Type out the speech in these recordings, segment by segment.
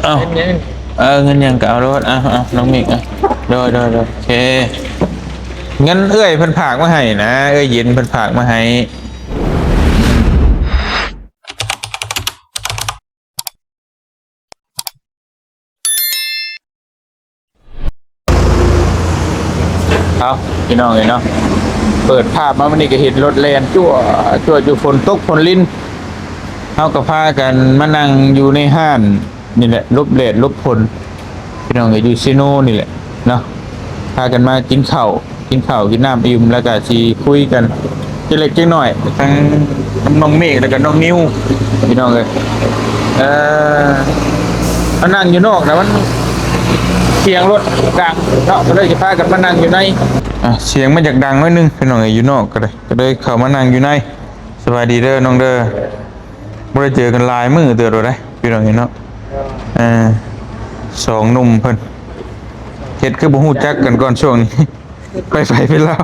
ເອົ້າ ເງິນຫຍັງ? ເອີ ເງິນຫຍັງກໍເອົາໂລດ. ເອົາ ເອົາ ນ້ອງມິກ ເອົາ ໂດຍ ໂດຍ ໂດຍ ໂອເຄ ເງິນເອື້ອຍເພິ່ນຝາກມາໃຫ້ນະ ເອື້ອຍເຢັນເພິ່ນຝາກມາໃຫ້. ເອົາ ພີ່ນ້ອງເອີຍເນາະ ເປີດພາບມາມື້ນີ້ກໍເຫັນລົດແລ່ນຈົວໆຢູ່ ຝົນຕົກຝົນລິນ ເຮົາກໍພາກັນມານັ່ງຢູ່ໃນຮ້ານນີ້ແຫຼະ ຫຼົບແດດຫຼົບຝົນ ພີ່ນ້ອງເອີຍ ຢູ່ເຊໂນນີ້ແຫຼະເນາະ ພາກັນມາກິນເຂົ້າ ກິນເຂົ້າກິນນ້ຳອີ່ມ ແລ້ວກໍຊິຄຸຍກັນຈັກເລັກຈັກນ້ອຍ ທັງນ້ອງເມກ ແລ້ວກໍນ້ອງນິວ ພີ່ນ້ອງເອີຍ. ເອີ ມານັ່ງຢູ່ນອກນະ ມັນສຽງລົດດັງເນາະ ກໍເລີຍຊິພາກັນມານັ່ງຢູ່ໃນ. ອ່າ ສຽງມັນຢາກດັງໜ້ອຍໜຶ່ງ ພີ່ນ້ອງເອີຍ ຢູ່ນອກກໍໄດ້ ກໍເລີຍເຂົ້າມານັ່ງຢູ່ໃນ. ສະບາຍດີເດີນ້ອງເດີ ບໍ່ໄດ້ເຈີກັນຫຼາຍມື້ເຕີບແລ້ວເດ້ ພີ່ນ້ອງເອີຍເນາະ. ເອີ ສອງໜຸ່ມເພິ່ນ ເຮັດຄືບໍ່ຮູ້ຈັກກັນກ່ອນຊ່ວງນີ້ ໄປໃຜໄປລາວ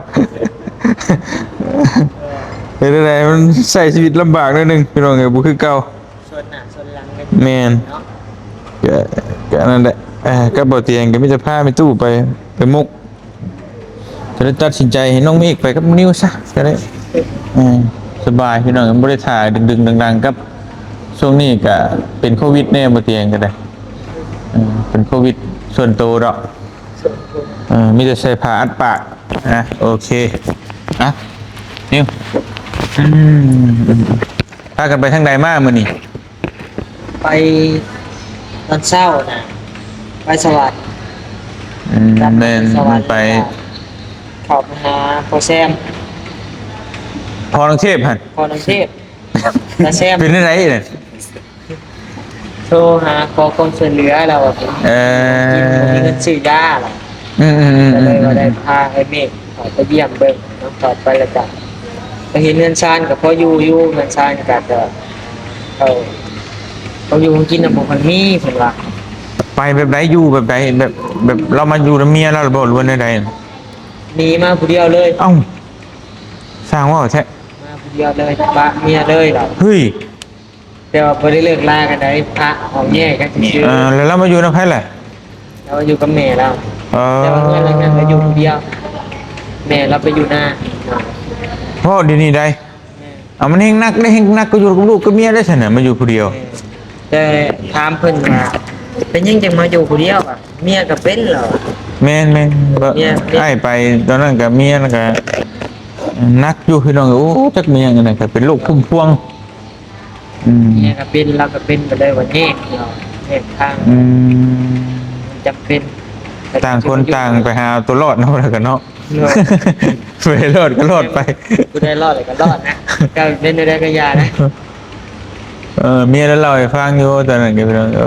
ເຮັດແນວໃດ ມັນໃຊ້ຊີວິດລຳບາກໜ້ອຍໜຶ່ງ ພີ່ນ້ອງເອີຍ ບໍ່ຄືເກົ່າ ສ່ວນໜ້າສ່ວນຫຼັງກັນ ແມ່ນເນາະ. ກະ ກະນັ້ນແຫຼະ ເອີ ກັບບໍ່ຕຽງກໍມີແຕ່ພາແມ່ຕູ້ໄປ ໄປມຸກ ກໍເລີຍຕັດສິນໃຈໃຫ້ນ້ອງເມກໄປກັບນິວຊະ ກໍໄດ້ ເອີ ສະບາຍ ພີ່ນ້ອງ ບໍ່ໄດ້ຖ້າດຶງໆດັງໆ ກັບຊ່ວງນີ້ກະເປັນໂຄວິດແດ່ ບໍ່ຕຽງກໍໄດ້ ເອີ ເປັນໂຄວິດສ່ວນໂຕດອກ ເອີ ມີແຕ່ໃສ່ຜ້າອັດປາກ ອ່ະ ໂອເຄ ອ່ະ ນິວ ອືມ ພາກັນໄປທາງໃດມາມື້ນີ້? ໄປຕອນເຊົ້ານະ ໄປສະຫວັນ ອືມ ແມ່ນ ໄປສະຫວັນ ໄປ ເຂົ້າໄປຫາພໍ່ແຊມ ພໍ່ນາງເທບຫັ້ນ ພໍ່ນາງເທບ ຕາແຊມ ເປັນຈັ່ງໃດນະ? ໂທຫາຂໍຄວາມຊ່ວຍເຫຼືອລາວວ່າ ເອີ ບໍ່ມີເງິນຊື້ຢາລະ ອືມໆໆ ກໍເລີຍວ່າໄດ້ພາອ້າຍເມກເຂົ້າໄປຢ້ຽມເບິ່ງເນາະ ເຂົ້າໄປແລ້ວກໍໄປເຫັນເຮືອນຊານກໍພໍຢູ່ຢູ່ ເຮືອນຊານກໍ ເອີ ເຂົາຢູ່ເຂົາກິນນະບໍ່ຄ່ອຍມີເພິ່ນວ່າ. ໄປແບບໃດ? ຢູ່ແບບໃດ? ແບບ ແບບລາວມາຢູ່ນຳເມຍລາວບໍ່ ຫຼືວ່າແນວໃດ? ໜີມາຜູ້ດຽວເລີຍ. ເອົ້າ ຊ່າງເວົ້າແທ້ ມາຜູ້ດຽວເລີຍ ປະເມຍເລີຍລາວ. ເຮີ້ຍ ແຕ່ວ່າບໍ່ໄດ້ເລີກລາກັນໃດ໋ ພະອອກແຍກກັນຊື່ໆ. ເອີ ແລ້ວລາວມາຢູ່ນຳໃຜລະ? ລາວຢູ່ກັບແມ່ລາວ. ເອີ ແຕ່ວ່າເຮືອນຫຼັງນັ້ນລາວຢູ່ຜູ້ດຽວ ແມ່ລາວໄປຢູ່ນາ. ເວົ້າດຽວນີ້ໃດ໋. ແມ່ນ. ເອົາ ມັນແຮ່ງໜັກເດ້ ແຮ່ງໜັກກວ່າຢູ່ກັບລູກກັບເມຍໄດ໋ຊັ້ນນະ ມາຢູ່ຜູ້ດຽວ. ແມ່ນ. ແຕ່ຖາມເພິ່ນວ່າ ເປັນຫຍັງຈັ່ງມາຢູ່ຜູ້ດຽວອະ? ເມຍກໍເປັນແລ້ວ. ແມ່ນໆ ເມຍ ອ້າຍໄປຕອນນັ້ນກໍເມຍນັ້ນກໍໜັກຢູ່ ພີ່ນ້ອງ. ໂອ້ ຈັກເມຍອັນນັ້ນກໍເປັນໂລກພຸ້ມພວງ. ອືມ ເມຍກໍເປັນ ລາວກໍເປັນ ກໍເລີຍວ່າແຍກເນາະ ແຍກທາງ. ອືມ ມັນຈຳເປັນ ຕ່າງຄົນຕ່າງໄປຫາເອົາຕົວລອດເນາະ ແລ້ວກໍເນາະ ໂດຍ ຜູ້ໃດລອດກໍລອດໄປ ຜູ້ໃດລອດແລ້ວກໍລອດນະ ກໍເປັນແນວໃດກໍຢ່ານະ. ເອີ ເມຍລາວເລົ່າໃຫ້ຟັງຢູ່ຕອນນັ້ນກໍ ເອີ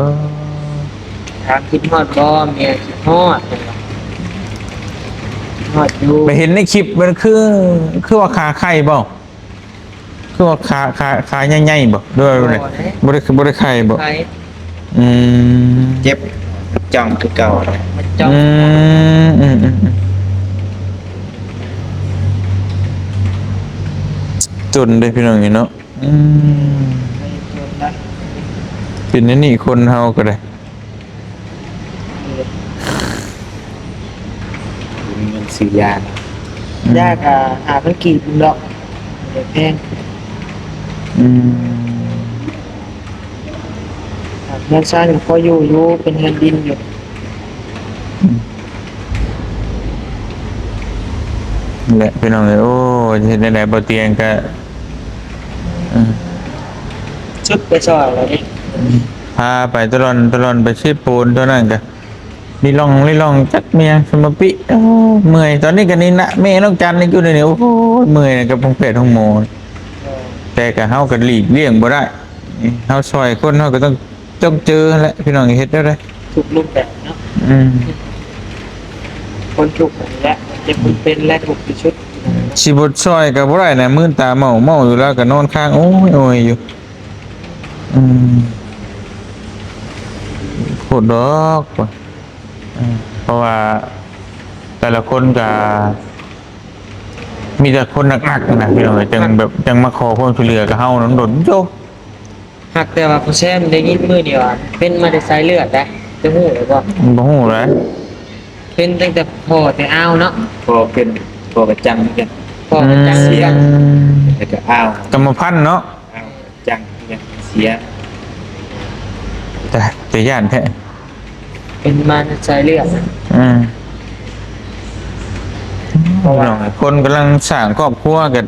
ຖາມຄິດຮອດບໍ່ ເມຍຄິດຮອດ ຮອດຢູ່. ໄປເຫັນໃນຄລິບມັນຄື ຄືວ່າຂາໄຂ່ບໍ່? ຄືວ່າຂາ ຂາ ຂາໃຫຍ່ໆບໍ່ ຫຼືວ່າ ບໍ່ໄດ້ ບໍ່ໄດ້ ບໍ່ໄດ້ໄຂ່ບໍ່? ໄຂ່. ອືມ ເຈັບຈ້ອງຄືເກົ່າ. ອືມ ອືມ ອືມ ອືມ ຈົນເດ້ພີ່ນ້ອງເອີຍເນາະ. ອືມ ເປັນແນວນີ້ຄົນເຮົາກໍໄດ້. ບໍ່ມີເງິນຊື້ຢາ. ອືມ ຢາກໍຫ້າພັນກີບດອກ ບໍ່ໄດ້ແພງ. ອືມ ເຮືອນຊານກໍພໍຢູ່ຢູ່ ເປັນເຮືອນດິນຢູ່. ອືມ ນັ້ນແຫຼະພີ່ນ້ອງເອີຍ ໂອ້ຍ ເຮັດແນວໃດ ບໍ່ຕຽງກໍ ອືມ ສຸດໄປຊ່ອຍແລ້ວນີ້. ອືມ ພາໄປຕະຫຼອນຕະຫຼອນ ໄປເຊໂປນ ຕອນນັ້ນກໍ ລີ່ລ່ອງລີ່ລ່ອງ ຈັກແມ່ນຫຍັງ ສະມາປິ. ໂອ້ ເມື່ອຍ ຕອນນີ້ກໍນີ້ນະ ແມ່ນ້ອງຈັນນີ້ຢູ່ໃນນີ້. ໂອ້ຍ ເມື່ອຍກັບໂຮງແພດໂຮງໝໍ ແຕ່ກໍເຮົາກໍຫຼີກລ່ຽງບໍ່ໄດ້. ເຮົາຊ່ອຍຄົນ ເຮົາກໍຕ້ອງ ຕ້ອງເຈີຫັ້ນແຫຼະ ພີ່ນ້ອງ ເຮັດແນວໃດ? ທຸກຮູບແບບເນາະ. ອືມ ຄົນທຸກນີ້ແຫຼະ ເຈັບຄົນເປັນແຫຼະ ທຸກທີ່ສຸດ. ຊິບໍ່ຊ່ອຍກໍບໍ່ໄດ້ນະ ມືນຕາເມົາເມົາຢູ່ ລາວກໍນອນຄ້າງໂອ້ຍໂອ້ຍຢູ່. ອືມ ໂພດດອກວ່າ ເອີ ເພາະວ່າແຕ່ລະຄົນກໍມີແຕ່ຄົນໜັກໆນະ ພີ່ນ້ອງເອີຍ ຈັ່ງແບບ ຈັ່ງມາຂໍຄວາມຊ່ວຍເຫຼືອກັບເຮົານັ້ນ ດົນໂຈ. ຫາກແຕ່ວ່າພໍ່ແຊມໄດ້ຍິນມື້ນີ້ວ່າເປັນມາແຕ່ສາຍເລືອດໃດ ຈະຮູ້ຫຼືບໍ່? ບໍ່ຮູ້ເລີຍ. ເປັນຕັ້ງແຕ່ພໍ່ແຕ່ອາວເນາະ. ພໍ່ເປັນ ພໍ່ກະຈັງຄືກັນ. ພໍ່ກະຈັງ ອືມ ຄືກັນ ແລ້ວກະອາວ ກຳມະພັນເນາະ. ອາວ ກະຈັງຄືກັນ ເສຍ. ແຕ່ ແຕ່ຢ້ານແທ້ ເປັນມາແຕ່ສາຍເລືອດ. ອືມ ເພາະວ່າ ພີ່ນ້ອງ ຄົນກຳລັງສ້າງຄອບຄົວ ກະ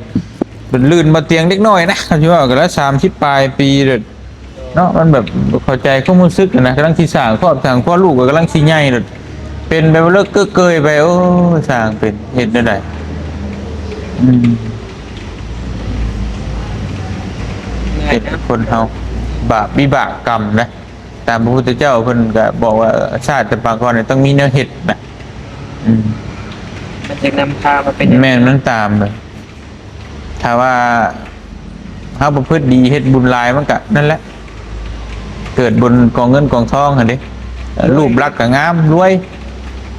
ເປັນລື່ນບໍ່ຕຽງເດັກນ້ອຍນະ ຊິເວົ້າກັນລະ ສາມສິບປາຍປີແລ້ວເນາະ. ມັນແບບບໍ່ເຂົ້າໃຈຄວາມຮູ້ສຶກນະ ກຳລັງຊິສ້າງຄອບສ້າງຄົວ ລູກກໍກຳລັງຊິໃຫຍ່ແລ້ວ ເປັນແບບເລີກເກີກເກີຍໄປ. ໂອ້ຍ ຊ່າງເປັນ ເຮັດແນວໃດ? ອືມ ເຮັດໃຫ້ຄົນເຮົາບາບວິບາກກຳນະ. ຕາມພະພຸດທະເຈົ້າເພິ່ນກໍບອກວ່າ ຊາດແຕ່ປາງກ່ອນນີ້ຕ້ອງມີແນວເຮັດນະ. ອືມ ມັນຈຶ່ງນຳພາມາເປັນ ແມ່ນ ມັນຕາມ. ຖ້າວ່າເຮົາປະພຶດດີ ເຮັດບຸນຫຼາຍ ມັນກະນັ້ນແຫຼະ ເກີດບົນກອງເງິນກອງທອງຫັ້ນເດ້. ເອີ ຮູບລັກກະງາມ ລວຍ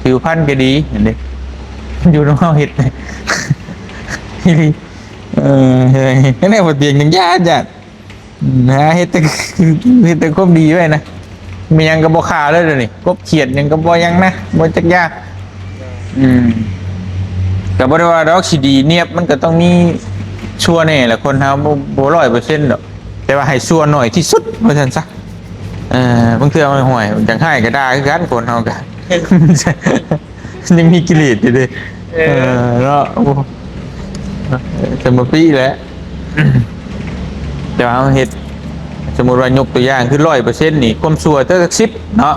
ຜິວພັນກະດີຫັ້ນເດ້ ຢູ່ນຳເຮົາເຮັດ ອີ່ຫຼີ. ເອີ ແນວບໍ່ຕຽງຍັງຢ້ານ ຢ້ານ ອືມ ຫາເຮັດແຕ່ ເຮັດແຕ່ຄວາມດີໄວ້ນະ. ມີຫຍັງກໍບໍ່ຂ້າເລີຍດຽວນີ້ ກົບຂຽດຫຍັງກໍບໍ່ຫຍັງນະ ບໍ່ຈັກຢ່າງ. ອືມ ກໍບໍ່ໄດ້ວ່າດອກຊິດີນຽບ ມັນກໍຕ້ອງມີຊົ່ວແດ່ແຫຼະ. ຄົນເຮົາບໍ່ ບໍ່ຮ້ອຍເປີເຊັນດອກ ແຕ່ວ່າໃຫ້ຊົ່ວໜ້ອຍທີ່ສຸດວ່າຊັ້ນຊະ. ເອີ ບາງເທື່ອມັນ ຫ້ວຍ ຢາກຮ້າຍກໍດ່າຄືກັນ ຄົນເຮົາກໍ ຍັງມີກິເລດຢູ່ເດ້. ເອີ ເອີ ເນາະ ໂອ້ ສະມາປີແຫຼະ. ແຕ່ວ່າເຮົາເຮັດ ສົມມຸດວ່າຍົກຕົວຢ່າງຄືຮ້ອຍເປີເຊັນນີ້ ຄວາມຊົ່ວຈັກສິບເນາະ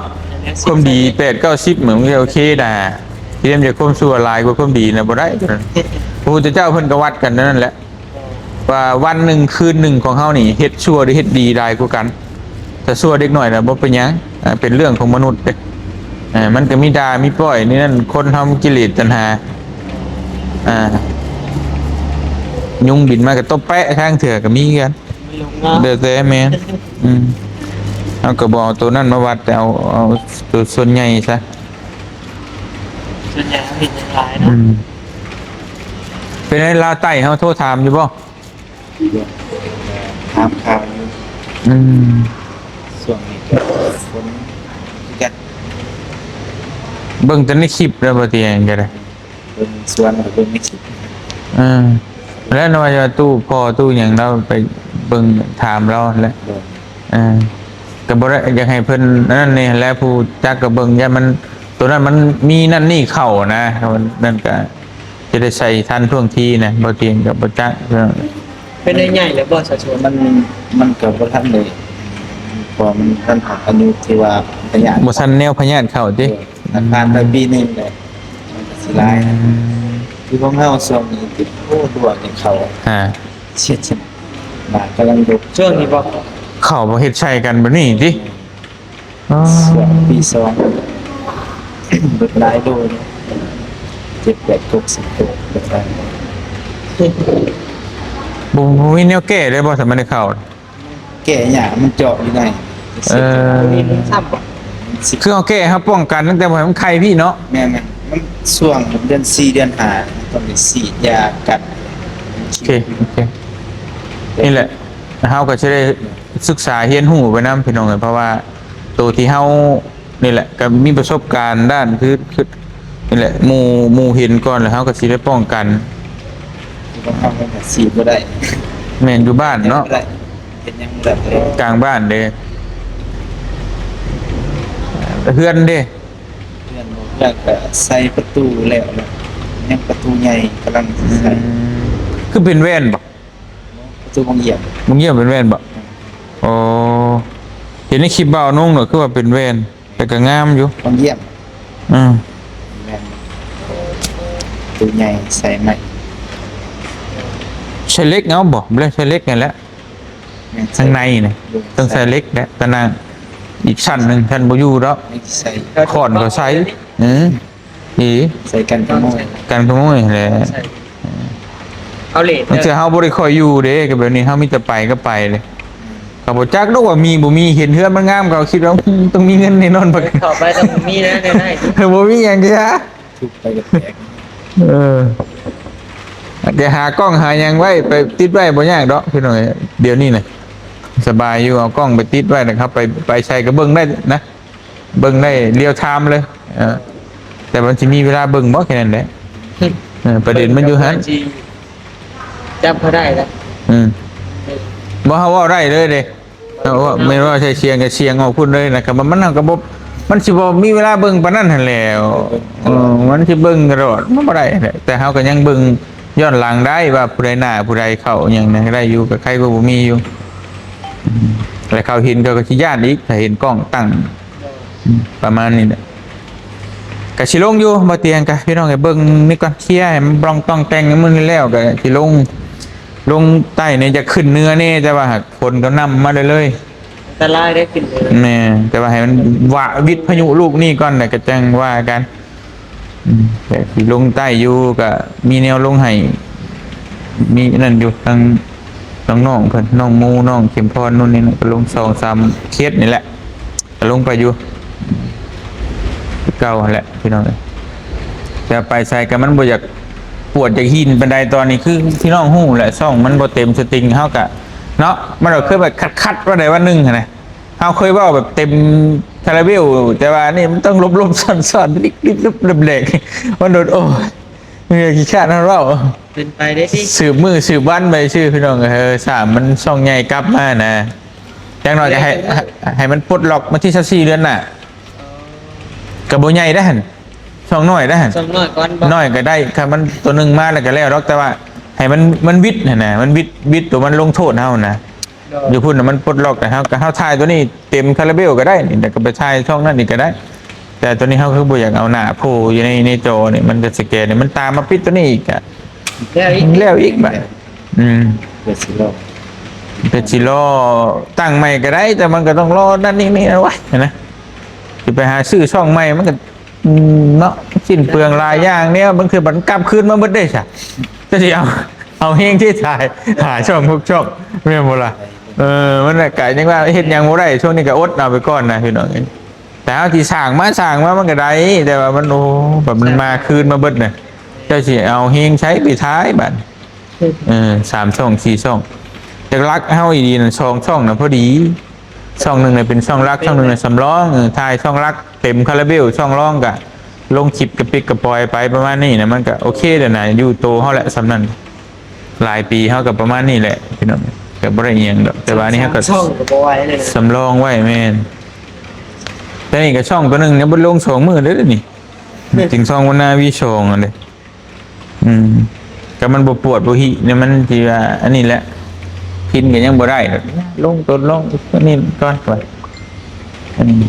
ຄວາມດີແປດເກົ້າສິບ ມັນກໍໂອເຄນະ. ພຽງແຕ່ຄວາມຊົ່ວຫຼາຍກວ່າຄວາມດີນະບໍ່ໄດ້. ພະພຸດທະເຈົ້າເພິ່ນກໍວັດກັນແນວນັ້ນແຫຼະ ວ່າວັນໜຶ່ງຄືນໜຶ່ງຂອງເຮົານີ້ ເຮັດຊົ່ວຫຼືເຮັດດີຫຼາຍກວ່າກັນ. ຖ້າຊົ່ວເດັກນ້ອຍນະບໍ່ເປັນຫຍັງ ອ່າ ເປັນເລື່ອງຂອງມະນຸດເດ້. ອ່າ ມັນກໍມີດ່າມີປ້ອຍນີ້ນັ້ນ ຄົນເຮົາມັນກິເລດຕັນຫາ. ອ່າ ຍຸງບິນມາກໍຕົບແປະ ຄາງເທື່ອກໍມີຄືກັນ ແລ້ວແຕ່. ແມ່ນ ອືມ ເຮົາກໍບໍ່ເອົາໂຕນັ້ນມາວັດ ແຕ່ເອົາ ເອົາໂຕສ່ວນໃຫຍ່ຊະ. ສ່ວນໃຫຍ່ເຮົາເຫັນຫຍັງຫຼາຍເນາະ. ອືມ ເປັນໃດລາວໃຕ້ເຮົາໂທຖາມຢູ່ບໍ່? ຖາມຂ່າວຢູ່. ອືມ ຊ່ວງນີ້ກໍຄົນຄືກັນ ເບິ່ງແຕ່ໃນຄລິບແລ້ວ ບໍ່ຕິຫຍັງກໍໄດ້ ເບິ່ງສວນກໍເບິ່ງໃນຄລິບ. ເອີ ແລ້ວນະວ່າຕູ້ພໍ່ຕູ້ຫຍັງ ລາວໄປເບິ່ງຖາມລາວຫັ້ນແຫຼະ. ເອີ ກໍບໍ່ໄດ້ ຢາກໃຫ້ເພິ່ນອັນນັ້ນນີ້ແຫຼະ ຜູ້ຈັກກໍເບິ່ງ ຢ້ານມັນ ໂຕນັ້ນມັນມີນັ້ນນີ້ເຂົ້ານະ ມັນນັ້ນກໍ ຈະໄດ້ໃສ່ທັນທ່ວງທີນະ ບໍ່ຕຽງກໍບໍ່ຈັກ. ເປັນໄດ້ໃຫຍ່ແລ້ວບໍ່ ສາວສວນ? ມັນ ມັນກໍບໍ່ທັນໄດ້ ເພາະມັນທັນຮອດອາຍຸທີ່ວ່າພະຍາດ ບໍ່ທັນແນວພະຍາດເຂົ້າຕິ. ເອີ ຖ້າຜ່ານໄປປີໜຶ່ງແລ້ວ ມັນກໍຊິຫຼາຍ. ອືມ ຄືຂອງເຮົາຊ່ວງນີ້ຕິດ ໂອ້ ດວງນີ້ເຂົ້າ ຮະ ເສຍດສະ ມາກຳລັງດົກ ຊ່ວງນີ້ບໍ່ ເຂົ້າບໍ່ເຮັດໃສ່ກັນແບບນີ້ຕິ. ອໍ ຊ່ວງປີສອງ ເບິດຫຼາຍໂລເນາະ ເຈັດແປດກົກ ສິບກົກ ເບິດຫຼາຍ. ບໍ່ ບໍ່ມີແນວແກ້ເລີຍບໍ່ ສະມັນໄດ້ເຂົ້າ? ແກ້ຍາກ ມັນເຈາະຢູ່ໃນ. ເອີ ຄືເຮົາແກ້ ເຮົາປ້ອງກັນຕັ້ງແຕ່ບໍ່ໃຫ້ມັນໄຂ່ພີ້ເນາະ. ແມ່ນໆ ມັນຊ່ວງເດືອນສີ່ ເດືອນຫ້າ ມັນຕ້ອງໄດ້ສີດຢາກັດ. ໂອເຄ ໂອເຄ ນີ້ແຫຼະ ເຮົາກໍຊິໄດ້ສຶກສາຮຽນຮູ້ໄປນຳ ພີ່ນ້ອງເອີຍ ເພາະວ່າ ໂຕທີ່ເຮົານີ້ແຫຼະ ກໍມີປະສົບການດ້ານ ຄື ຄືນີ້ແຫຼະ ໝູ່ ໝູ່ເຫັນກ່ອນ ແລ້ວເຮົາກໍຊິໄດ້ປ້ອງກັນ. ຢູ່ບ້ານເຮົາມັນກໍສີດບໍ່ໄດ້. ແມ່ນ ຢູ່ບ້ານເນາະ ເຮັດຫຍັງບໍ່ໄດ້ ກາງບ້ານເດ້. ເຮືອນເດ້? ເຮືອນບໍ່ ເຮືອນກໍໃສ່ປະຕູແລ້ວ ແລ້ວຍັງປະຕູໃຫຍ່ກຳລັງຊິໃສ່. ອືມ ຄືເປັນແວ່ນບໍ່? ປະຕູວັງຢ້ຽມ. ວັງຢ້ຽມເປັນແວ່ນບໍ່? ອືມ ໂອ້ ເຫັນໃນຄລິບບ່າວນົງເນາະ ຄືວ່າເປັນແວ່ນ ແຕ່ກໍງາມຢູ່. ວັງຢ້ຽມ ອືມ ແມ່ນ ປະຕູໃຫຍ່ໃສ່ໄມ້. ໃສ່ເຫຼັກເອົາບໍ່? ບໍ່ໄດ້ໃສ່ເຫຼັກນັ້ນແຫຼະ ແມ່ນ ທາງໃນນະ ໂດຍ ຕ້ອງໃສ່ເຫຼັກແຫຼະ ຕາໜ່າງອີກຊັ້ນໜຶ່ງ ຊັ້ນບໍ່ຢູ່ດອກ ຍັງຊິໃສ່ ຄ້ອນກໍໃສ່. ອືມ ອີ ໃສ່ກັນຂະໂມຍ ກັນຂະໂມຍແຫຼະ. ເອົາເລດ ບາງເທື່ອເຮົາບໍ່ໄດ້ຄ່ອຍຢູ່ເດ້ ກໍແບບນີ້ ເຮົາມີແຕ່ໄປກໍໄປເລີຍ. ອືມ ກໍບໍ່ຈັກດອກວ່າມີບໍ່ມີ ເຫັນເຮືອນມັນງາມ ກໍຄິດວ່າ ອືມ ຕ້ອງມີເງິນແນ່ນອນ. ເຂົ້າໄປຕ້ອງມີແນວນັ້ນ ບໍ່ມີຫຍັງກະຢ່າ ທຸບໄປກໍແຕກ. ເອີ ໄປຫາກ້ອງຫາຫຍັງໄວ້ ໄປຕິດໄວ້ບໍ່ຍາກດອກ ພີ່ນ້ອງເອີຍ ດຽວນີ້ນະ. ສະບາຍຢູ່ ເອົາກ້ອງໄປຕິດໄວ້ນະ ເຮົາໄປ ໄປໃສກໍເບິ່ງໄດ້ນະ ເບິ່ງໄດ້ລຽວທາມເລີຍ. ເອີ ແຕ່ມັນຊິມີເວລາເບິ່ງບໍ່ ແຄ່ນັ້ນແຫຼະ. ເອີ ປະເດັນມັນຢູ່ຫັ້ນ ຊິຈັບເຂົາໄດ້ລະ. ອືມ ບໍ່ ເຮົາເວົ້າໄດ້ເລີຍເດ້. ເຮົາເວົ້າ ແມ່ນວ່າໃຊ້ສຽງກໍສຽງອອກພຸ້ນເລີຍນະ ກໍມັນ ມັນກໍບໍ່ ມັນຊິບໍ່ມີເວລາເບິ່ງປານນັ້ນຫັ້ນແຫຼ້ວ. ເອີ ມັນຊິເບິ່ງຕະຫຼອດ ມັນບໍ່ໄດ້ແຫຼະ. ແຕ່ເຮົາກໍຍັງເບິ່ງຍ້ອນຫຼັງໄດ້ວ່າຜູ້ໃດໜ້າ ຜູ້ໃດເຂົ້າຫຍັງນະ ໄດ້ຢູ່ ກໍໃຄກວ່າບໍ່ມີຢູ່. ອືມ ແລ້ວເຂົາເຫັນເຂົາກໍຊິຢ້ານອີກ ຖ້າເຫັນກ້ອງຕັ້ງ. ອືມ ປະມານນີ້ແຫຼະ. ກະຊິລົງຢູ່ ບໍ່ຕຽງກະ ພີ່ນ້ອງເອີຍ ເບິ່ງນີ້ກ່ອນ ເຄຍໃຫ້ມັນບລອງຕ້ອງແຕ່ງໃຫ້ມັນແລ້ວ ກະຊິລົງ ລົງໃຕ້ນີ້ ຢາກຂຶ້ນເໜືອແດ່ ແຕ່ວ່າຫາກຝົນກໍນຳມາເລື້ອຍໆ. ອັນຕະລາຍໄດ໋ຂຶ້ນເໜືອ. ແມ່ນ ແຕ່ວ່າໃຫ້ມັນວະ ວິດພາຍຸລູກນີ້ກ່ອນ ແລ້ວກໍຈັ່ງວ່າກັນ. ອືມ ແຕ່ຊິລົງໃຕ້ຢູ່ ກໍມີແນວລົງໃຫ້ ມີນັ້ນຢູ່ ທາງນ້ອງໆເພິ່ນ ນ້ອງໝູ ນ້ອງເຂັມພອນ ໂນ່ນນີ້ນະ ກໍລົງສອງສາມເຂດນີ້ແຫຼະ. ກໍລົງໄປຢູ່ຄືເກົ່າຫັ້ນແຫຼະພີ່ນ້ອງເອີຍ. ແຕ່ໄປໃສກໍມັນບໍ່ຢາກປວດຢາກຫີນປານໃດ. ຕອນນີ້ຄືພີ່ນ້ອງຮູ້ແຫຼະ ຊ່ອງມັນບໍ່ເຕັມສະຕິງ ເຮົາກະເນາະ ມັນກໍຄືແບບຂັດໆ ວ່າໃດວ່າໜຶ່ງຫັ້ນນະ. ເຮົາເຄີຍເວົ້າແບບເຕັມຄາຣາເບວ ແຕ່ວ່ານີ້ມັນຕ້ອງຫຼົບໆ ຊ້ອນໆ ລິບໆ ແຫຼກໆ ມັນໂດນ ໂອ້ຍ ເມື່ອຍຂີ້ຄ້ານເຮົາເວົ້າ ເປັນໄປໄດ້ຕິ ສືບມື້ສືບວັນໄປຊື່ພີ່ນ້ອງເອີຍ. ເອີ ສາມມັນຊ່ອງໃຫຍ່ກັບມານະ. ຢ່າງໜ້ອຍກໍໃຫ້ ໃຫ້ ໃຫ້ມັນປົດລັອກມາທີຊາວສີ່ເດືອນໜ້າ. ກໍບໍ່ໃຫຍ່ໄດ໋ຫັ້ນ ຊ່ອງນ້ອຍໄດ໋ຫັ້ນ ຊ່ອງນ້ອຍກ່ອນບໍ່? ນ້ອຍກໍໄດ້ ຄັນມັນຕົວໜຶ່ງມາແລ້ວກໍແລ້ວດອກ ແຕ່ວ່າໃຫ້ມັນ ມັນວິດຫັ້ນນະ ມັນວິດ ວິດຕົວມັນລົງໂທດເຮົານະ. ໂດຍ ຢູ່ພຸ້ນນະມັນປົດລັອກ ແຕ່ເຮົາ ກໍເຮົາຖ່າຍຕົວນີ້ເຕັມຄາຣາເບວກໍໄດ້ນີ້ ແລ້ວກໍໄປຖ່າຍຊ່ອງນັ້ນອີກກໍໄດ້. ແຕ່ຕົວນີ້ເຮົາຄືບໍ່ຢາກເອົາໜ້າໂພຢູ່ໃນ ໃນຈໍນີ້ ມັນກໍສະແກນນີ້ ມັນຕາມມາປິດຕົວນີ້ອີກ ກໍແລ້ວອີກ ແລ້ວອີກບາດ. ອືມ ເປັນຊິລໍ ເປັນຊິລໍຕັ້ງໃໝ່ກໍໄດ້ ແຕ່ມັນກໍຕ້ອງລໍນັ້ນນີ້ນີ້ໄວ້ຫັ້ນນະ. ຊິໄປຫາຊື້ຊ່ອງໃໝ່ ມັນກໍ ອືມ ເນາະ ສິ້ນເປືອງຫຼາຍຢ່າງແນວ ບາງເທື່ອມັນກັບຄືນມາເບິດເດ້ຊະ. ຈະຊິເອົາ ເອົາແຮງທີ່ຖ່າຍ ຫາຊ່ອງ ຫົກ ຊ່ອງ ແມ່ນບໍ່ລະ? ເອີ ມັນກະຍັງວ່າເຮັດຫຍັງບໍ່ໄດ້ ຊ່ວງນີ້ກໍອົດເອົາໄປກ່ອນນະພີ່ນ້ອງເອີຍ. ແຕ່ເຮົາຊິສ້າງມາ ສ້າງມາມັນກໍໄດ້ ແຕ່ວ່າມັນ ໂອ້ ບັດມັນມາຄືນມາເບິດນະ ເຈົ້າຊິເອົາແຮງໃສໄປຖ່າຍບາດ? ເອີ ສາມຊ່ອງ ສີ່ຊ່ອງ ແຕ່ຫຼັກເຮົາອີ່ຫຼີນັ້ນ ສອງຊ່ອງນະພໍດີ. ຊ່ອງໜຶ່ງນະເປັນຊ່ອງຫຼັກ ຊ່ອງໜຶ່ງນະສຳລອງ. ເອີ ຖ່າຍຊ່ອງຫຼັກເຕັມຄາຣາເບວ ຊ່ອງລອງກະລົງຄລິບກະປິກກະປອຍໄປ ປະມານນີ້ນະ ມັນກະໂອເຄແລ້ວນະ ຢູ່ໂຕເຮົາແຫຼະ ສ່ຳນັ້ນ. ຫຼາຍປີເຮົາກໍປະມານນີ້ແຫຼະພີ່ນ້ອງ ກໍບໍ່ໄດ້ອີ່ຫຍັງດອກ ແຕ່ວ່າອັນນີ້ເຮົາກໍສອງຊ່ອງກໍບໍ່ໄຫວເລີຍນະ ສຳລອງໄວ້. ແມ່ນ ແຕ່ນີ້ກໍຊ່ອງຕົວໜຶ່ງຍັງບໍ່ໄດ້ລົງສອງມື້ເດ້ນີ້ ເຖິງຊ່ອງວັນນາວີສອງຫັ້ນເດ້. ອືມ ກໍມັນບໍ່ປວດບໍ່ຫິນີ້ ມັນຊິວ່າອັນນີ້ແຫຼະ ກິນກໍຍັງບໍ່ໄດ້ດອກ ລົງຕົນລົງອັນນີ້ກ່ອນວ່າ. ອືມ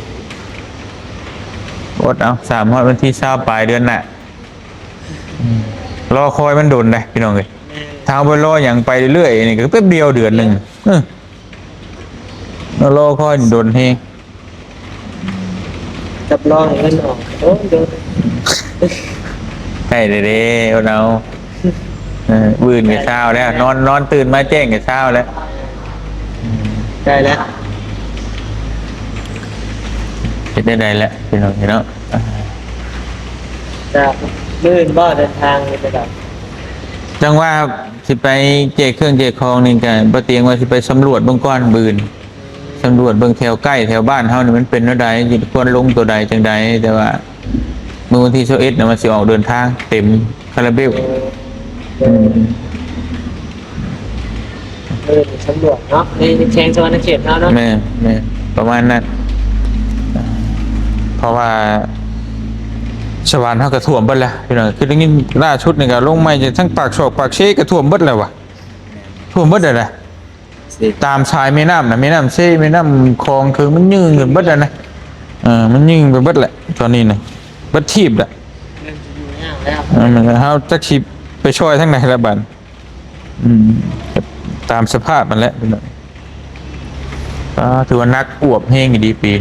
ອົດເອົາ ສາມຮອດວັນທີຊາວປາຍເດືອນໜ້າ. ອືມ ລໍຄອຍມັນດົນເດ້ພີ່ນ້ອງເອີຍ. ແມ່ນ ຖ້າເຮົາບໍ່ລໍຫຍັງໄປເລື້ອຍໆ ນີ້ກໍແປັບດຽວເດືອນໜຶ່ງ. ເອີ ລໍຄອຍດົນແຮງ ຮັບຮອງເງິນອອກໂດນໆ. ໃກ້ແລ້ວເດ້ ເອົາ ເອີ ມື້ອື່ນກໍເຊົ້າແລ້ວ ນອນ ນອນຕື່ນມາແຈ້ງກໍເຊົ້າແລ້ວ. ໃກ້ແລ້ວ ເຮັດໄດ້ໃດແຫຼະພີ່ນ້ອງເນາະ. ຈະມື້ອື່ນບໍ່ເດີນທາງນີ້ໄປດອກ? ຈັ່ງວ່າຊິໄປແຈກເຄື່ອງແຈກຂອງນີ້ ກໍບໍ່ຕຽງວ່າຊິໄປສຳຫຼວດເບິ່ງກ່ອນມື້ອື່ນ. ສຳຫຼວດເບິ່ງແຖວໃກ້ແຖວບ້ານເຮົານີ້ມັນເປັນແນວໃດ ຄວນລົງຕົວໃດຈັ່ງໃດ. ແຕ່ວ່າມື້ວັນທີຊາວເອັດນະ ມັນຊິອອກເດີນທາງເຕັມຄາຣາເບວ. ເອີ ເອີ ສຳຫຼວດເນາະ ໃນແຂວງສະຫວັນນະເຂດເຮົາເນາະ. ແມ່ນ ແມ່ນ ປະມານນັ້ນ. ເພາະວ່າສະຫວັນເຮົາກໍຖ້ວມເບິດແລ້ວພີ່ນ້ອງ. ຄືໄດ້ຍິນລ່າສຸດນີ້ກໍລົງໃໝ່ຈາກທາງປາກຊອກປາກເຊກໍຖ້ວມເບິດແລ້ວວະ. ຖ້ວມເບິດແລ້ວນະ. ຕາມສາຍແມ່ນ້ຳນະ ແມ່ນ້ຳເຊ ແມ່ນ້ຳຂອງ ຄືມັນຍື່ງຂຶ້ນເບິດແລ້ວນະ. ເອີ ມັນຍື່ງໄປເບິດແຫຼະຕອນນີ້ນະ ເບິດທີບແຫຼະ. ເລີ່ມຊິຢູ່ຍາກແລ້ວ. ເອີ ເຮົາຈັກຊິໄປຊ່ອຍທາງໃດລະບາດ. ອືມ ຕາມສະພາບຫັ້ນແຫຼະພີ່ນ້ອງ. ອ່າ ຖືວ່າໜັກອວບແຮງອີ່ຫຼີປີ.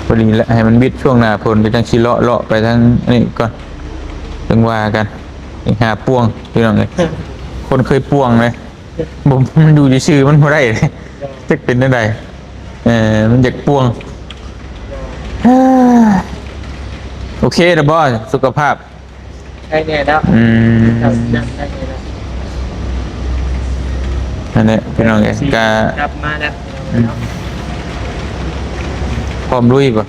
ພໍດີແຫຼະ ໃຫ້ມັນວິດຊ່ວງໜ້າຝົນ ກໍຈັ່ງຊິເລາະ ເລາະໄປທາງນີ້ກ່ອນ ຈັ່ງວ່າກັນ. ຫາປ່ວງພີ່ນ້ອງເອີຍ ຄົນເຄີຍປ່ວງເລີຍ. ບໍ່ ມັນຢູ່ຊື່ໆ ມັນບໍ່ໄດ້ເດ້ ຈັກເປັນແນວໃດ. ເອີ ມັນຢາກປ່ວງ. ໂອເຄແລ້ວບໍ່ ສຸຂະພາບ? ໄດ້ແນ່ແລ້ວ. ອືມ ໄດ້ແນ່ແລ້ວ. ນັ້ນແຫຼະພີ່ນ້ອງເອີຍ ກໍກັບມາແລ້ວ ອືມ ພ້ອມລຸຍບໍ່?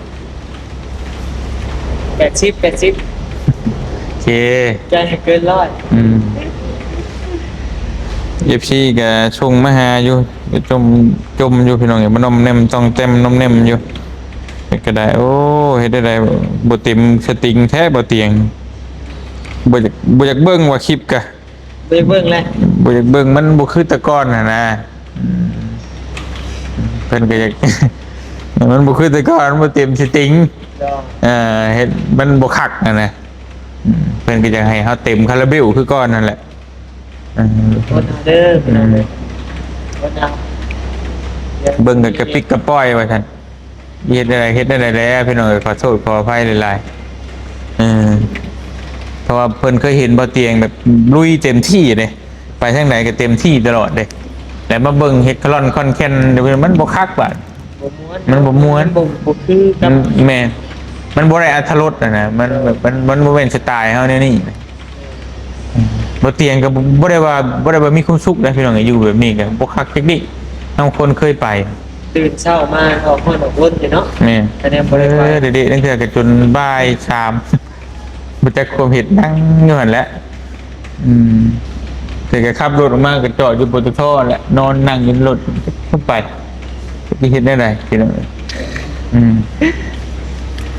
ແປດສິບ ແປດສິບ ໂອເຄ ໃຈໃຫ້ເກີນຮ້ອຍ ອືມ ເອັຟຊີກໍສົ່ງມາຫາຢູ່ ຈົ່ມ ຈົ່ມຢູ່ພີ່ນ້ອງເອີຍ ມາໜ່ອມແໜ້ມຕ່ອມແຕ້ມໜ່ອມແໜ້ມຢູ່ ເຮັດກໍໄດ້ ໂອ້ ເຮັດໄດ້ ບໍ່ເຕັມສະຕິງແທ້ບໍ່ຕຽງ ບໍ່ຢາກ ບໍ່ຢາກເບິ່ງວ່າຄລິບກະ ບໍ່ຢາກເບິ່ງແຫຼະ ບໍ່ຢາກເບິ່ງ ມັນບໍ່ຄືແຕ່ກ່ອນຫັ້ນນະ ອືມ ເພິ່ນກໍຢາກ ມັນບໍ່ຄືແຕ່ກ່ອນ ມັນບໍ່ເຕັມສະຕິງ ເອີ ເຮັດມັນບໍ່ຄັກຫັ້ນນະ ອືມ ເພິ່ນກໍຢາກໃຫ້ເຮົາເຕັມຄາລາເບວຄືກ່ອນຫັ້ນແຫຼະ ເອີ ໂທດເດີ ອືມ ໂທດນະ ເບິ່ງກໍກະປິກກະປອຍວ່າຊັ້ນ. ເຮັດແນວໃດ ເຮັດແນວໃດແລ້ວພີ່ນ້ອງເອີຍ ຂໍໂທດຂໍອະໄພຫຼາຍໆ ເອີ ເພາະວ່າເພິ່ນເຄີຍເຫັນບ່າວຕຽງແບບລຸຍເຕັມທີ່ເດ້ ໄປທາງໃດກໍເຕັມທີ່ຕະຫຼອດເດ້ ແຕ່ມາເບິ່ງເຮັດຄະລ່ອນຄ່ອນແຄ່ນ ມັນບໍ່ຄັກບາດ ບໍ່ມ່ວນ ມັນບໍ່ມ່ວນ ມັນບໍ່ ບໍ່ຄືກັບ ອືມ ແມ່ນ ມັນບໍ່ໄດ້ອັດຖະລົດຫັ້ນນະ ມັນແບບ ມັນ ມັນບໍ່ແມ່ນສະໄຕເຮົາແນວນີ້. ອືມ ບໍ່ຕຽງກໍບໍ່ ບໍ່ໄດ້ວ່າ ບໍ່ໄດ້ວ່າມີຄວາມສຸກນະພີ່ນ້ອງ ຢູ່ແບບນີ້ກໍບໍ່ຄັກຈັກດີ້ ເຮົາຄົນເຄີຍໄປ ຕື່ນເຊົ້າມາອອກຮ້ອນອອກລົນຢູ່ເນາະ ແມ່ນ ຄະແນນບໍ່ໄດ້ໄປ ເອີ ເດໆ ລາງເທື່ອກໍຈົນບ່າຍສາມ ບໍ່ຈັກຄວາມເຮັດ ນັ່ງຢູ່ຫັ້ນແຫຼະ ອືມ ແຕ່ກໍຂັບລົດອອກມາກໍຈອດຢູ່ ປຕທ ແຫຼະ ນອນນັ່ງຢູ່ລົດໄປ. ຈະເຮັດແນວໃດພີ່ນ້ອງເອີຍ ອືມ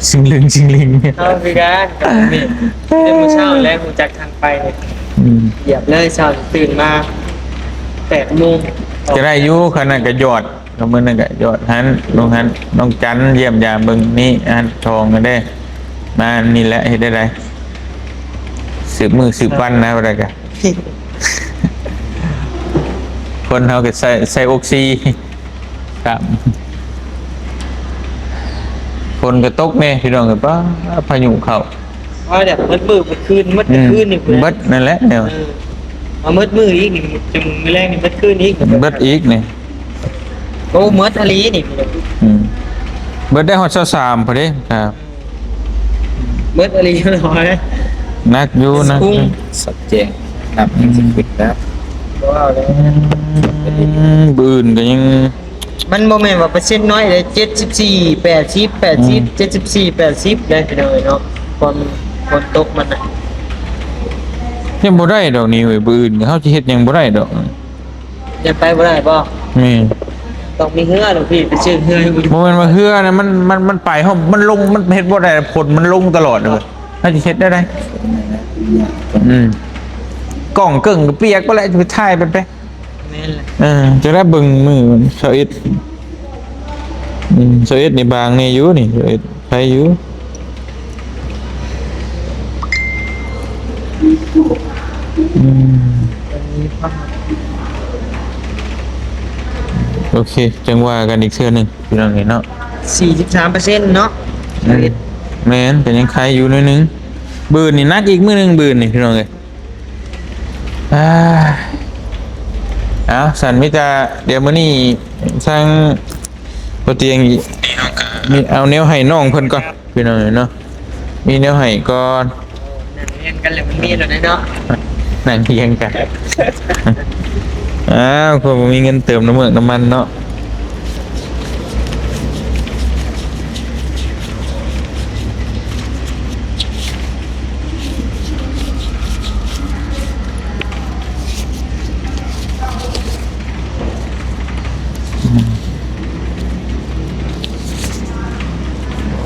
ຊິງລຶງຊິງລິງ ເຮົາຄືກັນກັບນີ້ ແຕ່ມື້ເຊົ້າແລ້ວຮູ້ຈັກທາງໄປນີ້ ອືມ ຢຽບເລີຍ ເຊົ້າຕື່ນມາແປດໂມງ ຈະໄດ້ຢູ່ ຄັນນັ້ນກໍຢອດ ມື້ນັ້ນກໍຢອດຫັ້ນ ລົງຫັ້ນ ນ້ອງຈັນ ຢ້ຽມຢາມເບິ່ງນີ້ ອັນທອງນັ້ນເດ້ ມານີ້ແຫຼະ ເຮັດແນວໃດ ສືບມື້ສືບວັນນະ ບໍ່ໄດ້ກະ ຄົນເຮົາກໍໃສ່ ໃສ່ອົກຊີ ຄັບ ຝົນກໍຕົກແດ່ພີ່ນ້ອງເອີຍ ປ້າ ພາຍຸເຂົ້າ ວ່າແບບໝົດມື້ໝົດຄືນ ໝົດ ອືມ ຄືນນີ້ ເບິດນັ້ນແຫຼະແນວ ເອີ ມາໝົດມື້ອີກນີ້ ຈົນມື້ແລງນີ້ໝົດຄືນອີກ ເບິດອີກນີ້ ໂອ້ ໝົດອີ່ຫຼີນີ້ ອືມ ເບິດໄດ້ຮອດຊາວສາມພຸ້ນເດ້ ຄັບ. ເບິດອີ່ຫຼີເນາະ ໜັກຢູ່ ໜັກຢູ່ ສັດແຈ້ງ ນັບ ອືມ ຍັງຊິຂຶ້ນນະ ບໍ່ເວົ້າແລ້ວ ອືມ ມື້ອື່ນກໍຍັງ ມັນບໍ່ແມ່ນວ່າເປີເຊັນນ້ອຍເດ້ ເຈັດສິບສີ່ ແປດສິບ ແປດສິບ ອືມ ເຈັດສິບສີ່ ແປດສິບ ເດ້ພີ່ນ້ອງເອີຍເນາະ ຄວາມ ຝົນຕົກມັນນະ ຍັງບໍ່ໄດ້ດອກນີ້ເວີຍ ມື້ອື່ນເຮົາຊິເຮັດຫຍັງບໍ່ໄດ້ດອກ. ຍັງໄປບໍ່ໄດ້ບໍ່? ແມ່ນ ຕ້ອງມີເຮືອແລ້ວພີ່ ໄປຊື້ເຮືອຢູ່ ບໍ່ແມ່ນວ່າເຮືອນະ ມັນ ມັນ ມັນໄປຮອດ ມັນລົງ ມັນເຮັດບໍ່ໄດ້ ຝົນມັນລົງຕະຫຼອດເລີຍ ເຮົາຊິເຮັດແນວໃດ? ອືມ ກ້ອງເກິ່ງກໍປຽກໄປແລ້ວ ຈະໄປຖ່າຍໄປ ໄປ ແມ່ນແຫຼະ ເອີ ຈະໄດ້ເບິ່ງມື້ຊາວເອັດ ອືມ ຊາວເອັດນີ້ບາງແດ່ຢູ່ນີ້ ຊາວເອັດ ໄປຢູ່ ອືມ ໂອເຄ ຈັ່ງວ່າກັນອີກເທື່ອໜຶ່ງ ພີ່ນ້ອງເອີຍເນາະ ສີ່ສິບສາມເປີເຊັນເນາະ ອືມ ຊາວເອັດ ແມ່ນ ກໍຍັງໄຄຢູ່ໜ້ອຍໜຶ່ງ ບືນນີ້ໜັກອີກມື້ໜຶ່ງ ບືນນີ້ ພີ່ນ້ອງເອີຍ. ອ່າ ເອົາ ຊັ້ນມີແຕ່ດຽວມື້ນີ້ທາງບໍ່ຕຽງມີເອົາແນວໃຫ້ນ້ອງເພິ່ນກ່ອນ ພີ່ນ້ອງເອີຍເນາະ ມີແນວໃຫ້ກ່ອນ ນັ່ງຮຽງກັນແລ້ວມັນມີໂລດເນາະ ນັ່ງຮຽງກັນ ອ້າວ ຄືບໍ່ມີເງິນເຕີມນ້ຳເມືອກນ້ຳມັນເນາະ.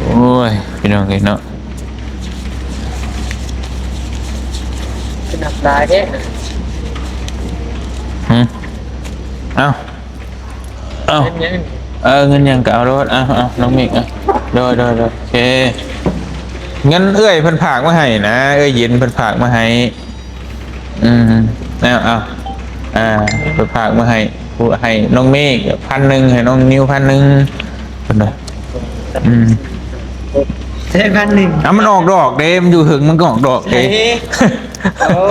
ໂອ້ຍ ພີ່ນ້ອງເອີຍເນາະ ຄືໜັກຫຼາຍເດ້ ຫື ເອົ້າ ເອົ້າ ເງິນຫຍັງ? ເອີ ເງິນຫຍັງກໍເອົາໂລດ ເອົາ ເອົາ ນ້ອງມິກ ເອົາ ໂດຍ ໂດຍ ໂດຍ ໂອເຄ ເງິນເອື້ອຍເພິ່ນຝາກມາໃຫ້ນະ ເອື້ອຍເຢັນເພິ່ນຝາກມາໃຫ້ ອືມ ເອົາ ເອົາ ອ່າ ເພິ່ນຝາກມາໃຫ້ ຜູ້ ໃຫ້ນ້ອງເມກພັນໜຶ່ງ ໃຫ້ນ້ອງນິວພັນໜຶ່ງ ເພິ່ນວ່າ ອືມ ໃຊ້ພັນໜຶ່ງ ເອົາ ມັນອອກດອກເດ້ ມັນຢູ່ເທິງ ມັນກໍອອກດອກເດ້ ໂອ້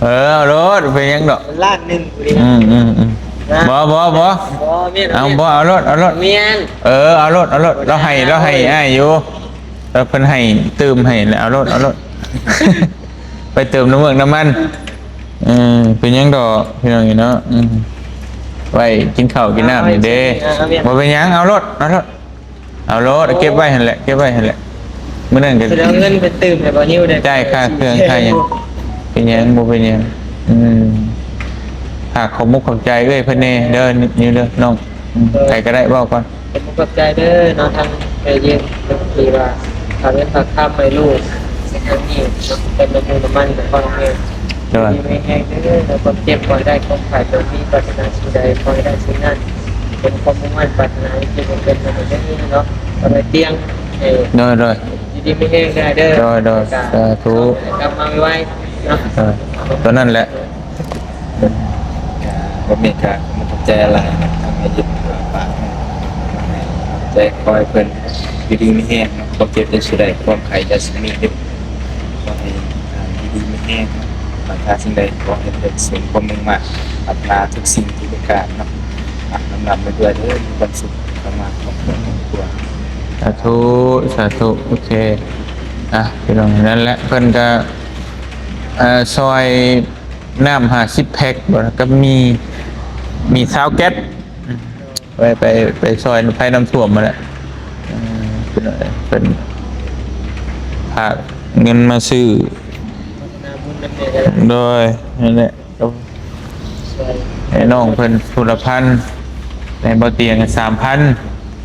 ເອີ ເອົາໂລດ ເປັນຫຍັງດອກ ລ້ານໜຶ່ງພຸ້ນເດ້ ອືມ ອືມ ອືມ ນະ ບໍ່ ບໍ່ ບໍ່ ບໍ່ແມ່ນ ເອົາ ແມ່ນ ບໍ່ ເອົາໂລດ ເອົາໂລດ ແມ່ນ ເອີ ເອົາໂລດ ເອົາໂລດ ລາວໃຫ້ ລາວໃຫ້ອ້າຍຢູ່ ລາວເພິ່ນໃຫ້ ຕື່ມໃຫ້ ເອົາໂລດ ເອົາໂລດ ໄປເຕີມນ້ຳເມືອກນ້ຳມັນ ເອີ ເປັນຫຍັງດອກພີ່ນ້ອງເອີຍເນາະ. ອືມ ໄວ້ກິນເຂົ້າກິນນ້ຳນີ້ເດ້. ເອົາ ບໍ່ເປັນຫຍັງ ເອົາໂລດ ເອົາໂລດ ເອົາໂລດ ເກັບໄວ້ຫັ້ນແຫຼະ ເກັບໄວ້ຫັ້ນແຫຼະ. ມື້ນັ້ນກໍຊິເອົາເງິນໄປຕື່ມໃຫ້ບ່າວນິວໄດ້ ຈ່າຍຄ່າເຄື່ອງຄ່າຫຍັງ. ເປັນຫຍັງ ບໍ່ເປັນຫຍັງ. ອືມ ຝາກຂອບມຸກຂອບໃຈເອື້ອຍເພິ່ນແດ່ເດີ ນິວເດີ ນ້ອງ. ອືມ ໃຜກໍໄດ້ເວົ້າກ່ອນ. ຂອບຄຸນຂອບໃຈເດີເນາະ ທາງແມ່ເຢັນທີ່ວ່າຝາກເງິນຝາກຄຳໃຫ້ລູກໃນຄັ້ງນີ້ເນາະ ເປັນນ້ຳມູກນ້ຳມັນໃຫ້ພໍ່ໃຫ້ແມ່. ໂດຍ ຢູ່ດີມີແຮງເດີ ຄວາມເຈັບບໍ່ໃຫ້ໄດ້ ຄວາມໄຂ້ບໍ່ມີ ປາດຖະໜາສິ່ງໃດຂໍໃຫ້ໄດ້ສິ່ງນັ້ນ ສົມຄວາມມຸ່ງໝັ້ນປາດຖະໜາ ທີ່ເພິ່ນເປັນມາເດີເນາະ. ຂໍໃຫ້ຕຽງ ໂດຍ ໂດຍ ຢູ່ດີມີແຮງເດີ. ໂດຍ ໂດຍ ສາທຸ ກັບມາໄວໆເນາະ. ໂດຍ ຕົວນັ້ນແຫຼະ. ກໍບໍ່ມີ ກໍຂອບໃຈຫຼາຍນະ ທາງໄອ້ຢິບ ທີ່ວ່າຝາກໃຫ້ ໃຈ ຂໍໃຫ້ເພິ່ນຢູ່ດີມີແຮງເນາະ ຄວາມເຈັບຢ່າຊິໄດ້ ຄວາມໄຂ້ຢ່າຊິມີເດີ ຂໍໃຫ້ ອ່າ ຢູ່ດີມີແຮງເນາະ ປາດຖະໜາສິ່ງໃດຂໍໃຫ້ເພິ່ນສົມຄວາມມຸ່ງໝັ້ນ ປາດຖະໜາທຸກສິ່ງທຸກປະການເນາະ. ອ່ະ ລຳລຳໄປດ້ວຍເດີ ມີຄວາມສຸກ ສຳລັບຄອບຄົວ ຄອບຄົວ. ສາທຸ ສາທຸ. ໂອເຄ ອ່ະ ພີ່ນ້ອງ ນັ້ນແຫຼະ ເພິ່ນກໍ ເອີ ຊ່ອຍ ນ້ຳຫ້າສິບແພັກບໍ່ ກັບໝີ່ ໝີ່ຊາວແກັດ ໄປ ໄປ ໄປຊ່ອຍໄພນ້ຳຖ້ວມຫັ້ນແຫຼະ. ເອີ ເພິ່ນ ເພິ່ນຝາກເງິນມາຊື້. ໂດຍ ນັ້ນແຫຼະ ໃຫ້ນ້ອງເພິ່ນຜູ້ລະພັນ ໃຫ້ບ່າວຕຽງສາມພັນ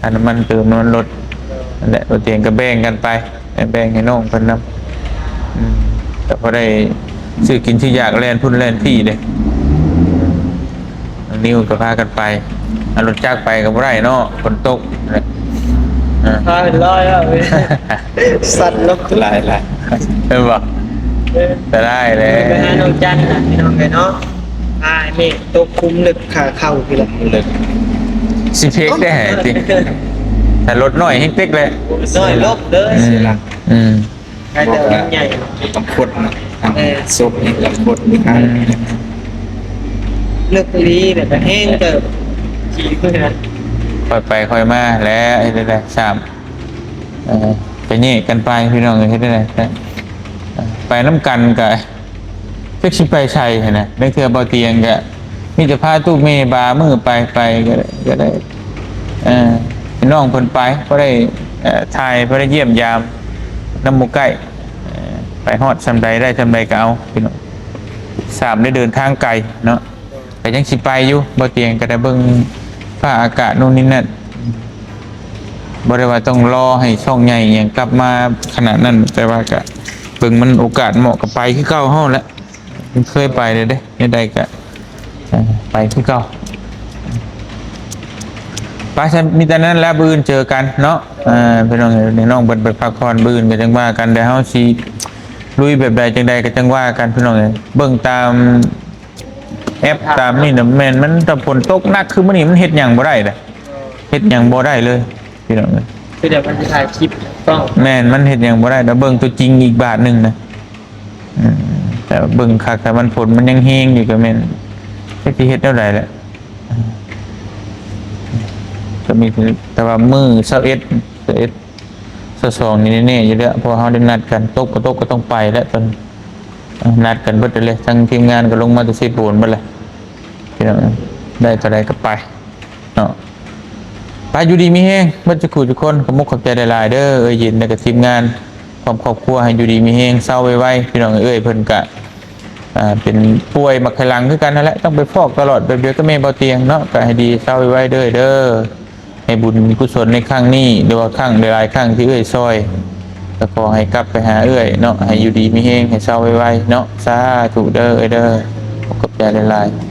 ຄ່ານ້ຳມັນເຕີມນ້ຳມັນລົດ. ນັ້ນແຫຼະ ບ່າວຕຽງກໍແບ່ງກັນໄປ ແບ່ງໃຫ້ນ້ອງເພິ່ນນຳ. ອືມ ກໍພໍໄດ້ຊື້ກິນຊື້ຢາກ ແລ່ນພຸ້ນແລ່ນພີ້ເດ້. ນ້ອງນິວກໍພາກັນໄປ ເອົາລົດຈັກໄປກໍບໍ່ໄດ້ເນາະ ຝົນຕົກ. ອ່າ ພາເປັນຮ້ອຍແລ້ວເວີຍ ສັ່ນລົງຫຼາຍໆ ເຫັນບໍ່? ເອີ ໄດ້ແລ້ວ ໄປຫານ້ອງຈັນນະ ພີ່ນ້ອງເອີຍເນາະ. ອ້າຍ ເມກຕົກຂຸມເລິກ ຂາເຂົ້າພີ້ລະ ຂຸມເລິກ ຊິເພັກໄດ້ແທ້ຕິ ຖ້າລົດນ້ອຍແຮງເຕັກແຫຼະ ນ້ອຍລົບເລີຍ. ອືມ ເສຍຫຼັກ ອືມ ໃກແຕ່ມັນໃຫຍ່ ກຳຄົດນະ. ເອີ ສົບນີ້ກຳຄົດ ອືມ ເລິກອີ່ຫຼີ ແລ້ວກໍແຮງເຕີບ ຂີ່ເພື່ອນ ຄ່ອຍໄປຄ່ອຍມາແຫຼະ ເຮັດໄດ້ ສາມ ເອີ ໄປແຍກກັນໄປ ພີ່ນ້ອງເອີຍ ເຮັດໄດ້. ເອີ ໄປນຳກັນກໍ ຈັກຊິໄປໃສຫັ້ນນະ ລາງເທື່ອບ່າວຕຽງກະມີແຕ່ພາຕູ້ແມ່ບາມື້ໄປ ໄປກະໄດ້ ກະໄດ້ ເອີ ໃຫ້ນ້ອງເພິ່ນໄປ ພໍໄດ້ ເອີ ຖ່າຍ ພໍໄດ້ຢ້ຽມຢາມນຳໝູ່ໃກ້ ເອີ ໄປຮອດສ່ຳໃດໄດ້ສ່ຳໃດກະເອົາ ພີ່ນ້ອງ. ສາມ ໄດ້ເດີນທາງໄກເນາະ ກະຍັງຊິໄປຢູ່ ບ່າວຕຽງກະໄດ້ເບິ່ງຟ້າອາກາດໂນ່ນນີ້ນັ້ນ ບໍ່ໄດ້ວ່າຕ້ອງລໍໃຫ້ຊ່ອງໃຫຍ່ຫຍັງກັບມາຂະໜາດນັ້ນ ແຕ່ວ່າກະເບິ່ງມັນໂອກາດເໝາະກະໄປຄືເກົ່າເຮົາແຫຼະ. ເຄີຍໄປແລ້ວເດ້ ແນວໃດກະ ເອີ ໄປຄືເກົ່າ. ໄປ ຊັ້ນມີແຕ່ນັ້ນແຫຼະ ມື້ອື່ນເຈີກັນເນາະ. ເອີ ພີ່ນ້ອງເອີຍ ນ້ອງເພິ່ນໄປພັກຜ່ອນ ມື້ອື່ນກໍຈັ່ງວ່າກັນ ແຕ່ເຮົາຊິລຸຍແບບໃດຈັ່ງໃດກໍຈັ່ງວ່າກັນ ພີ່ນ້ອງເອີຍ. ເບິ່ງຕາມແອັບຕາມນີ້ນະ ແມ່ນມັນ ຖ້າຝົນຕົກໜັກຄືມື້ນີ້ ມັນເຮັດຫຍັງບໍ່ໄດ້ເດ້ ເຮັດຫຍັງບໍ່ໄດ້ເລີຍ ພີ່ນ້ອງເອີຍ. ຄືແບບມັນຊິຖ່າຍຄລິບກ້ອງ ແມ່ນ ມັນເຮັດຫຍັງບໍ່ໄດ້ ແລ້ວເບິ່ງຕົວຈິງອີກບາດໜຶ່ງນະ. ອືມ ແຕ່ເບິ່ງຄັກ ຖ້າມັນ ຝົນມັນຍັງແຮງຢູ່ ກໍແມ່ນຈັກຊິເຮັດແນວໃດແຫຼະ. ກໍມີແຕ່ວ່າມື້ຊາວເອັດ ຊາວເອັດ ຊາວສອງນີ້ແນ່ໆຢູ່ແລ້ວ ເພາະວ່າເຮົາໄດ້ນັດກັນ ຕົກບໍ່ຕົກກໍຕ້ອງໄປແຫຼະ. ເພິ່ນ ເອີ ນັດກັນເບິດແລ້ວ ທັງທີມງານກໍລົງມາແຕ່ເຊໂປນເບິດແລ້ວ ພີ່ນ້ອງເອີຍ. ໄດ້ເທົ່າໃດກໍໄປ ເນາະ. ໄປ ຢູ່ດີມີແຮງເບິດທຸກຜູ້ທຸກຄົນ ຂອບມຸກຂອບໃຈຫຼາຍໆເດີ ເອື້ອຍເຢັນ ແລະກະທີມງານ ພ້ອມຄອບຄົວ ໃຫ້ຢູ່ດີມີແຮງ ເຊົາໄວໆ ພີ່ນ້ອງເອີຍ. ເອື້ອຍເພິ່ນກະ ອ່າ ເປັນປ່ວຍໝາກໄຂ່ຫຼັງຄືກັນຫັ້ນແຫຼະ ຕ້ອງໄປຟອກຕະຫຼອດ ແບບດຽວກັບແມ່ບ່າວຕຽງເນາະ. ກະໃຫ້ດີເຊົາໄວໆເດີ ເດີ ໃຫ້ບຸນກຸສົນໃນຄັ້ງນີ້ ຫຼືວ່າຄັ້ງຫຼາຍໆຄັ້ງທີ່ເອື້ອຍຊ່ອຍ ກໍຂໍໃຫ້ກັບໄປຫາເອື້ອຍເນາະ ໃຫ້ຢູ່ດີມີແຮງ ໃຫ້ເຊົາໄວໆເນາະ. ສາທຸເດີ ເອື້ອຍເດີ ຂອບໃຈຫຼາຍໆ.